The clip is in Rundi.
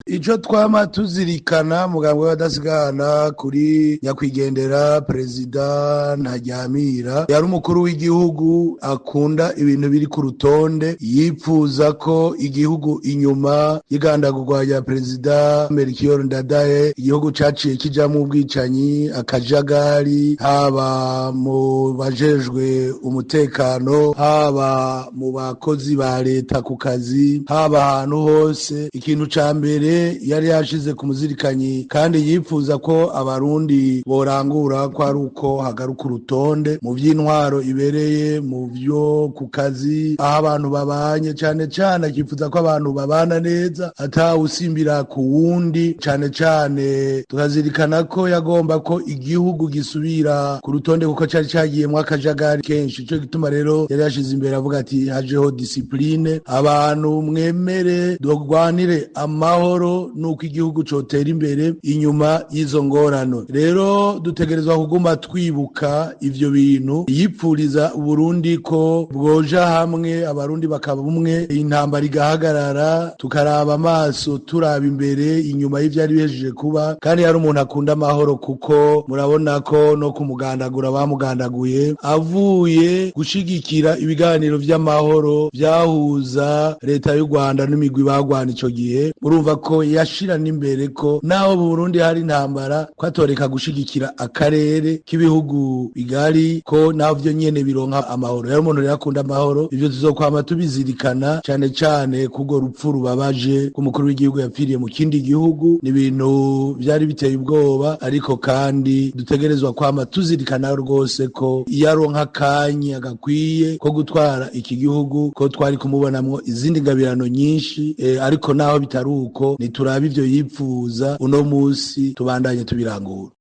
Ico twama tuzirikana mugambwe w'abadasigana kuri nyakwigendera Perezida Ntaryamira, yari umukuru w'igihugu akunda ibintu biri ku rutonde. Yipfuza ko igihugu, inyuma y'igandagurwa rya Perezida Melchior Ndadaye, igihugu caciye kijamwo ubwicanyi, akajagari, haba mu bajejwe umutekano, haba mu bakozi ba leta ku kazi, haba ahantu hose. Ikintu ca mbere yari yashize ku muzirikanyi kandi yipfuza ko abarundi borangura ko ari uko hagaruka urutonde mu vy'intwaro ibereye, mu vyo ku kazi, aho abantu babanye. Cane cane akifuza ko abantu babana neza, atawusimbira ku wundi. Cane cane tukazirikana ko yagomba ko igihugu gisubira ku rutonde, kuko cari cagiyemwo akajagari kenshi. Ico gituma rero yari yashize imbere avuga ati: "Hajeho discipline, abantu mwemere dogwanire amahoro nuko igihugu cotera imbere." Inyuma y'izo ngorano rero dutegerezwa kuguma twibuka ivyo bintu yipfuriza Uburundi, ko bwoja hamwe, abarundi bakaba umwe, intambara igahagarara, tukaraba amaso turaba imbere inyuma y'ivyari bihejeje kuba. Kandi yari umuntu akunda amahoro, kuko murabona ko no kumugandagura bamugandaguye avuye gushigikira ibiganiro vy'amahoro vyahuza leta y'u Rwanda n'imigwi bagwana ico gihe. Murumva ko yashira n'imbere ko naho mu Burundi hari intambara, ko atoreka gushigikira akarere k'ibihugu bigari, ko navyo nyene bironka amahoro. Yari umuntu rero akunda amahoro. Ivyo tuzokwama tubizirikana, cane cane kubwo rupfu rubabaje rw'umukuru w'igihugu yapfiriye mu kindi gihugu. Ni ibintu vyari biteye ubwoba, ariko kandi dutegerezwa kwama tuzirikana rwose ko iyo aronka akanya gakwiye ko gutwara iki gihugu, ko twari kumubonamwo izindi ngabirano nyinshi. Ariko naho bitari uko, niturabe ivyo yipfuza uno musi, tubandanye tubirangura.